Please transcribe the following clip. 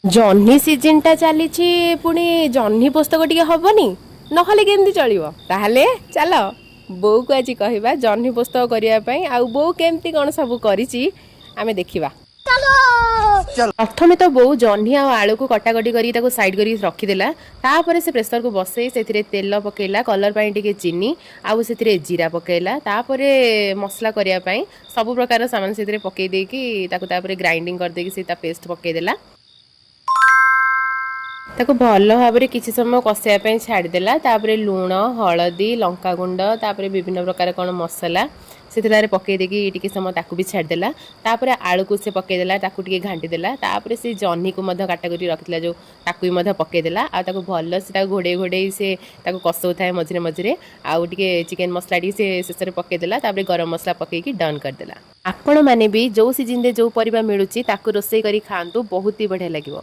ଜହ୍ନି ସିଜିନଟା ଚାଲିଛି, ପୁଣି ଜହ୍ନି ପୋସ୍ତକ ଟିକେ ହବନି ନହେଲେ କେମିତି ଚଳିବ? ତାହେଲେ ଚାଲ ବୋଉକୁ ଆଜି କହିବା ଜହ୍ନି ପୋସ୍ତକ କରିବା ପାଇଁ। ଆଉ ବୋଉ କେମିତି କ'ଣ ସବୁ କରିଛି ଆମେ ଦେଖିବା। ପ୍ରଥମେ ତ ବୋଉ ଜହ୍ନି ଆଉ ଆଳୁକୁ କଟାକଟି କରିକି ତାକୁ ସାଇଡ୍ କରିକି ରଖିଦେଲା। ତାପରେ ସେ ପ୍ରେସରକୁ ବସେଇ ସେଥିରେ ତେଲ ପକେଇଲା, କଲର୍ ପାଇଁ ଟିକେ ଚିନି ଆଉ ସେଥିରେ ଜିରା ପକେଇଲା। ତାପରେ ମସଲା କରିବା ପାଇଁ ସବୁ ପ୍ରକାର ସାମାନ ସେଥିରେ ପକେଇ ଦେଇକି ତାକୁ ତାପରେ ଗ୍ରାଇଣ୍ଡିଙ୍ଗ କରିଦେଇକି ସେ ତା ପେଷ୍ଟ ପକେଇଦେଲା। ତାକୁ ଭଲ ଭାବରେ କିଛି ସମୟ କଷିବା ପାଇଁ ଛାଡ଼ିଦେଲା। ତାପରେ ଲୁଣ, ହଳଦୀ, ଲଙ୍କାଗୁଣ୍ଡ, ତାପରେ ବିଭିନ୍ନ ପ୍ରକାର କ'ଣ ମସଲା ସେଥିରେ ତାରେ ପକେଇ ଦେଇକି ଟିକେ ସମୟ ତାକୁ ବି ଛାଡ଼ିଦେଲା। ତାପରେ ଆଳୁକୁ ସେ ପକେଇଦେଲା, ତାକୁ ଟିକେ ଘାଣ୍ଟି ଦେଲା। ତାପରେ ସେ ଜହ୍ନିକୁ ମଧ୍ୟ କାଟା କରି ରଖିଥିଲା ଯେଉଁ, ତାକୁ ବି ମଧ୍ୟ ପକେଇଦେଲା। ଆଉ ତାକୁ ଭଲସେ ତାକୁ ଘୋଡ଼େଇ ଘୋଡ଼େଇ ସେ ତାକୁ କଷଉଥାଏ ମଝିରେ ମଝିରେ। ଆଉ ଟିକେ ଚିକେନ୍ ମସଲା ଟିକେ ସେ ଶେଷରେ ପକେଇଦେଲା। ତାପରେ ଗରମ ମସଲା ପକେଇକି ଡନ୍ କରିଦେଲା। ଆପଣମାନେ ବି ଯେଉଁ ସିଜିନରେ ଯେଉଁ ପରିବା ମିଳୁଛି ତାକୁ ରୋଷେଇ କରି ଖାଆନ୍ତୁ, ବହୁତ ହି ବଢ଼ିଆ ଲାଗିବ।